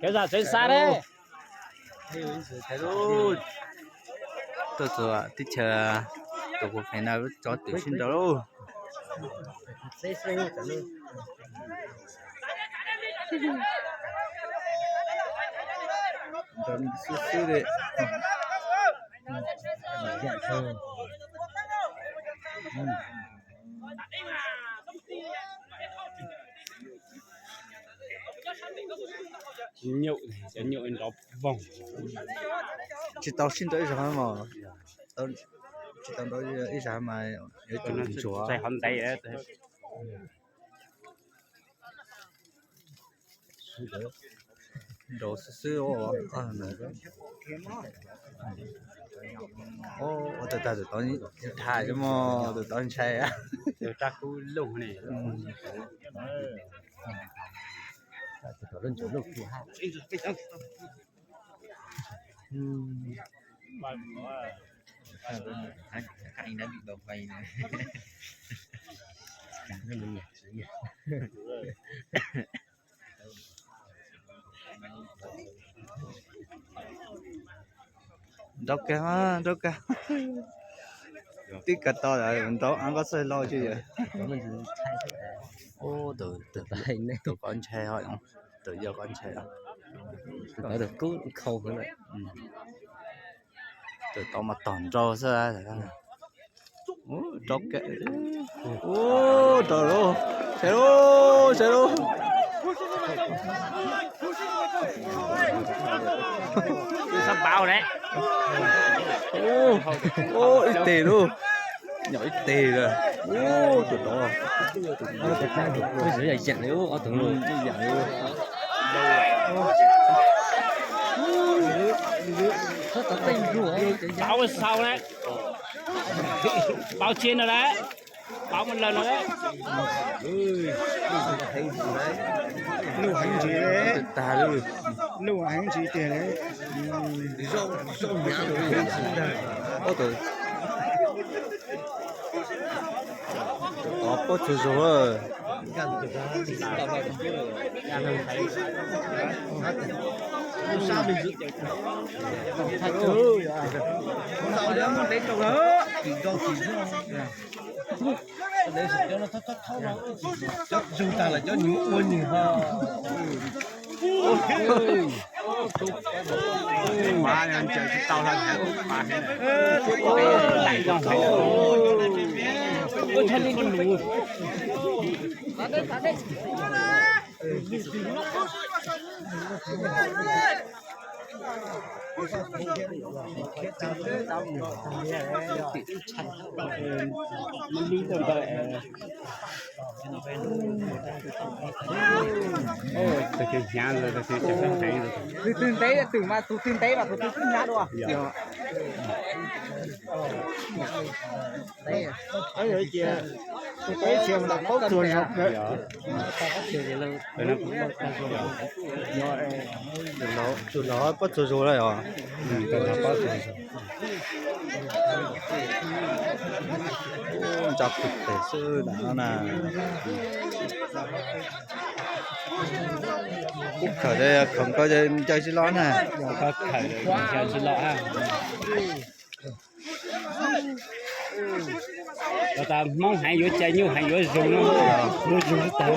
Kev zam tsev xav dab. Tuaj txog teb chaws tus kuv pem no, tsob twm sib nraus lauj. Xwb xwb li. Nyuj, nyuj nrov voog. Tsis tau sib nrau ib zaug mas, tsis tau nrau ib zaug mas yuav tsum ntsuav. Nrau xwb xwb. Ua tus tag tus tod dhas mog, tus tod ntshai. Rab kub lug ne. Nrau kawg, nrau kawg. Tib kawg to nrau ab nqob xoj lo tsis yog. Tus, tus kov ntshai, tus yog kov ntshai. Tus tod mas tog nrau xwb. Rau kawg. Ub, rau lauj, sawv lauj, sawv lauj. Sab pauv ne. Ub, ib teg lauj. Nyom ib teg lawm. Ub, tus tod. Tus tod yam li ob tug, yam li. Pauv xaus na. Pauv tsis no lawm. Pauv mus lawm no lawm. Nuj heev ntsis, nuj heev ntsis tiag. Ob tug, ob tug txhua zaug. Cov zug tag lawm cov nws ua nws ho. Tus twg hnyav ntawd, tus twg tseem heev ntawd. Tus twg ntev twm mas tus twg ntev mas tus twg twb hnyav dua. Tus peb txhia mas paub tsuag zog. Tus laus paub tsuag zog lawm os. Ntsa pwg pem xwb ntawm no na. Kub khawm, khawm nkaus ncaws tsis los na. Khawm ncaws tsis los. Los tas Hmoob heev yuav cai, nyuj heev yuav zug no, yuav zug tag.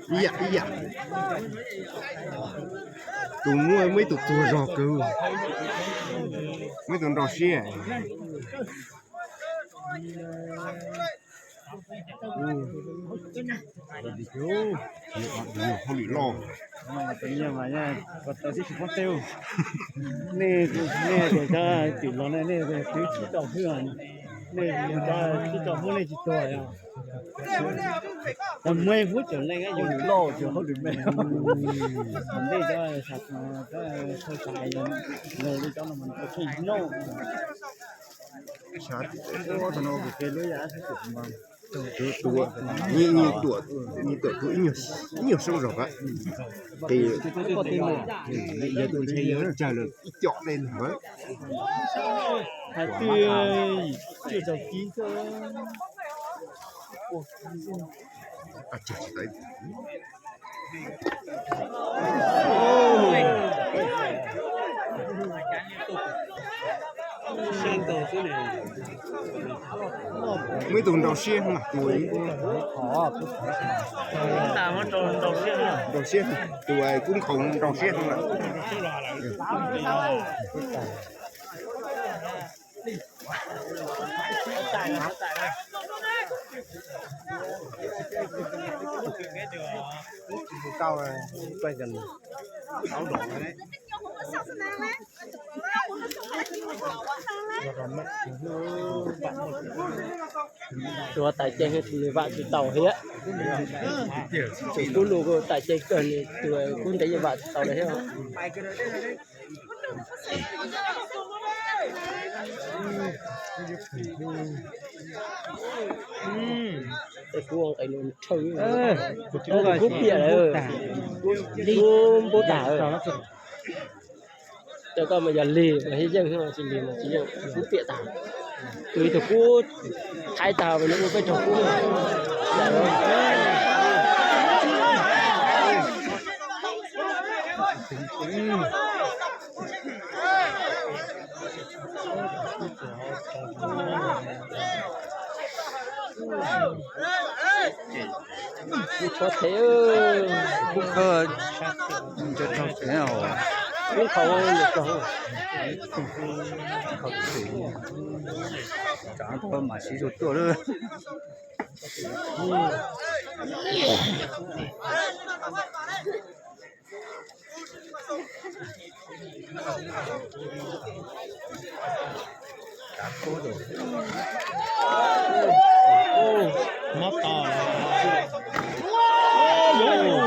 Ib yam ib yam. Tus muaj muaj ib tug tuag zog kawg, muaj ib tug nrau siab. Hauj lwm loj. Nej, nej tias cov twm los ne, nej twb tsib rau hwj, nej cov tsib rau hwj nej tsis tuag os. Cov muaj hwj tseem leej yus loj tsuas hauj lwm me. Ntej cov, cov thawj xav los li cov no mas tau tsheej noj. Sab tim teb ua tau no kuv ke lub yam sab tim mas tua, nyias tuam, nyias tuam tua ib nyuag soob zog qab. Ces yog tus ntshe yog tsawg lawm ib co dej nag. Hais twb cuaj caum kib xwb. Muaj ib tug nrau siab mas tus nrau siab, tus kub nkhaus nrau siab lawm. Tus tais ceg nws vam tsis tau thiab. Tus kub lus tais ceg kawg nws tus kub ntev yeej vam tsis tau li thiab. Tej kub nqis nws nrhawv, kub piam lawm, kub npub tag. Cov koj mas yog lig mas yeej, tsis lig mas tsis yeej, kub piam tag. Tus ib tug kub thaib tag mas nws ua peb raug kub. Kub tshuav thev, kub khawb nco raug kev, kub khaus nco raug. Tsav tau mam siv zog tuaj lawm.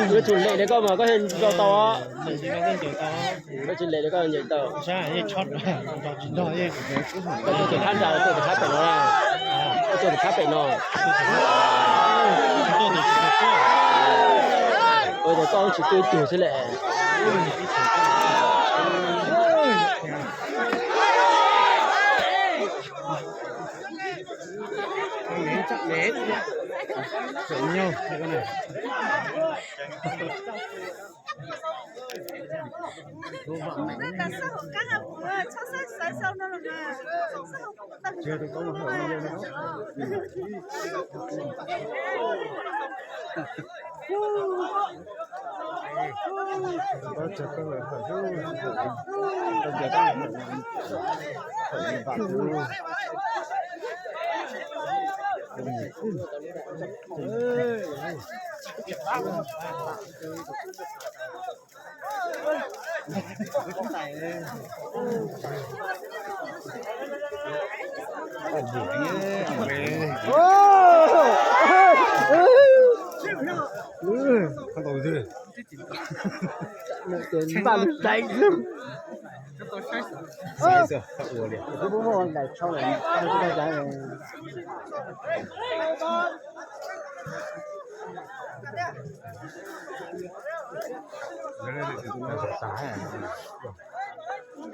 Yuav tsum lem li koj mas koj thiaj nco tau. Koj tsis lem li koj nco tau. Koj tuaj tus thab nram, tuaj tus thab pem no na. Koj tuaj tus thab pem no. Ua cas koj tsis tuaj ib tug xwb lem?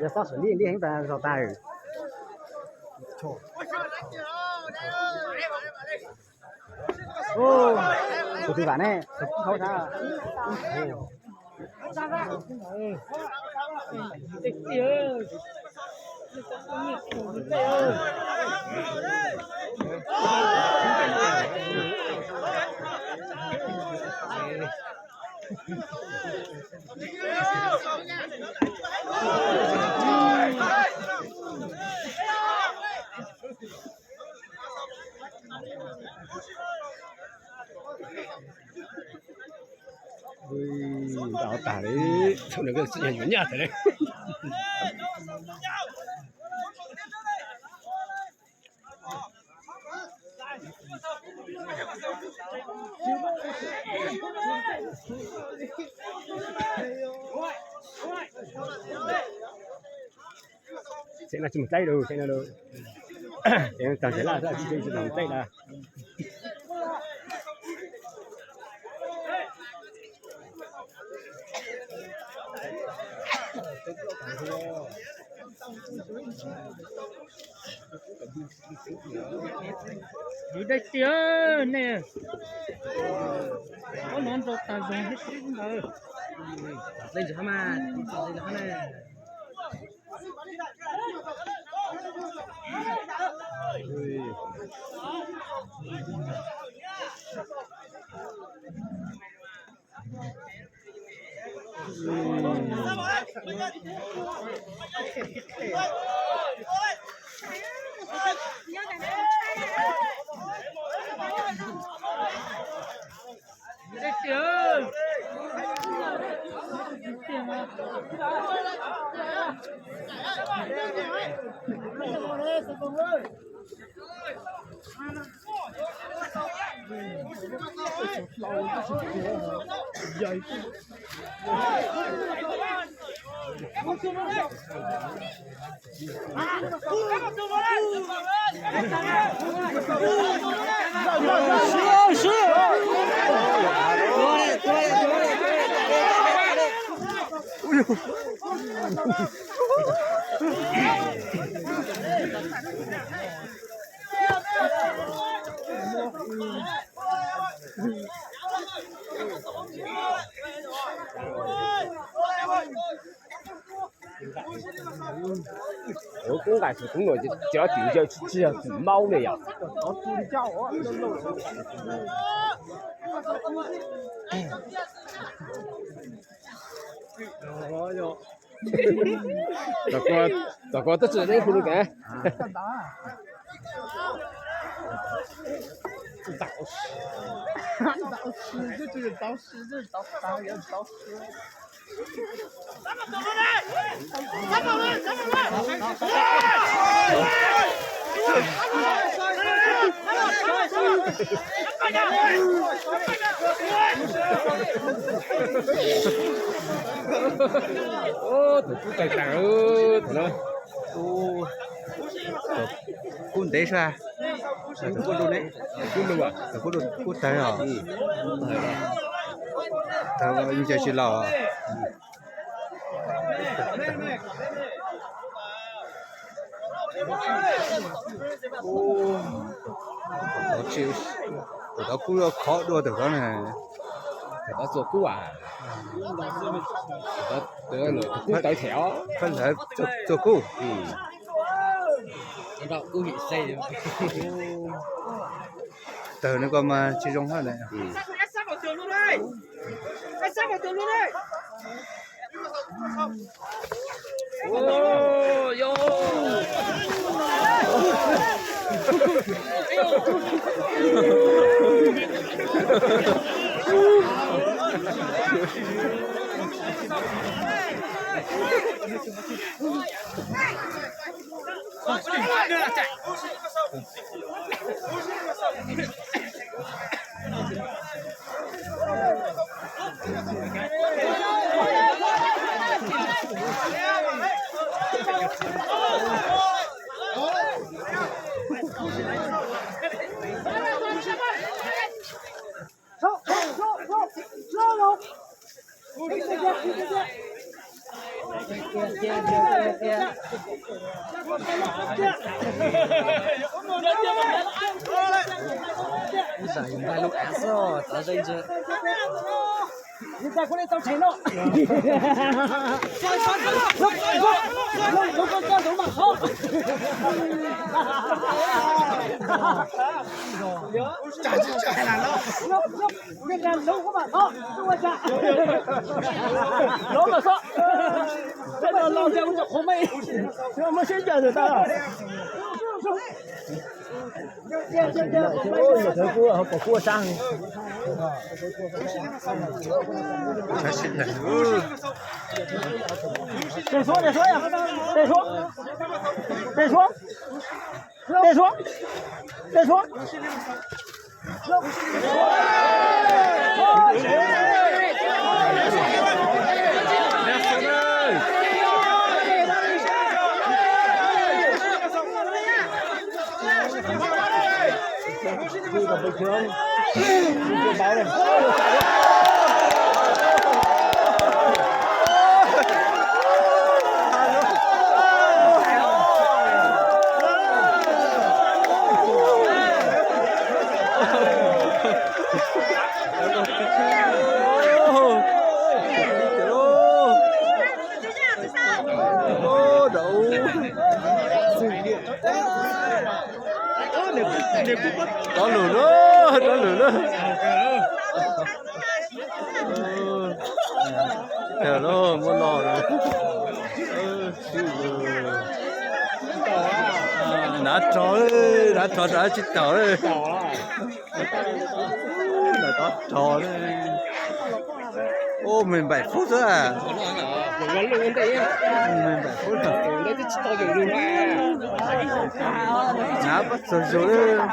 Yog xob xum li li heev tas zog tag. Tus twg vam ne, tus khaub sab. Nrau tag li, thaum no yuav nyaj tag li. Xeem no tsis mus tlaib lawm, xeem no lawm. Tag xeem laj xwb, tsis tsis mus tlaib lawm. Yus dai tiag nej, ob no nrau tag zog thiab sib ntawd. Leej ntawd mas, leej ntawd na. Ua kub nqaim tus kub no cov tim yawg tsis yog tim maub ne yom. Txog koj twb tsis hu lus kev. Tus kub tawg tas, tus no. Kub ntev sab, kub lug ne, kub lug, kub tawg os. Tawg yeej cia tsis laus. Tus tod kub khov dua tus tod na. Tus tod txua kub a. Tus kub tawv them os. Koj lawv txua kub. Tawg no koj mas tsis zoo hab na. Ib zaug yus npaj lub av xwb, tov zeej ntse. Lov los xwb. Peb no los ntiag kuv cov qhuav me. Muaj siab ncaws ntawm tau. Kuv pom kuv ua sab. Tes suab, tes suab, tes suab, tes suab, tes suab, tes suab. Rov lwm lawm, rov lwm lawm. Muab los lawm. Hnav rog, hnav rog rov tsis taus lawm. Ub, mười bảy phút xwb. Mười bảy phút. Hnav pab txog zog lawm.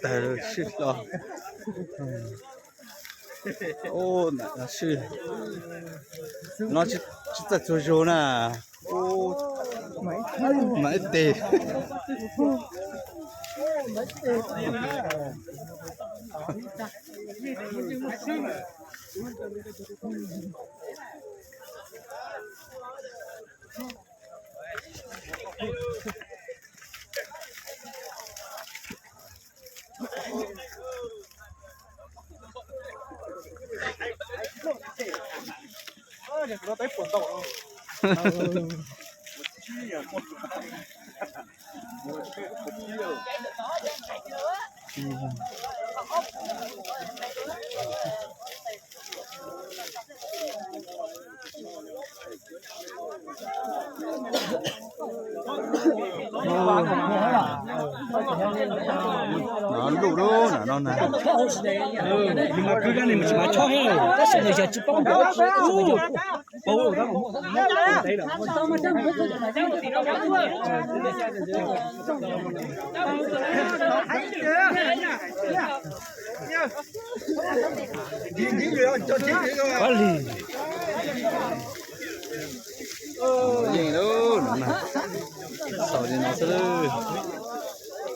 Tag sij hlo. Ub, ntawm no sij, no tsis txawj txuag zog na. Ub, mas ib teg. No luj lub no na. Pab lig. Yeej lub no, xaus li no xwb lawm.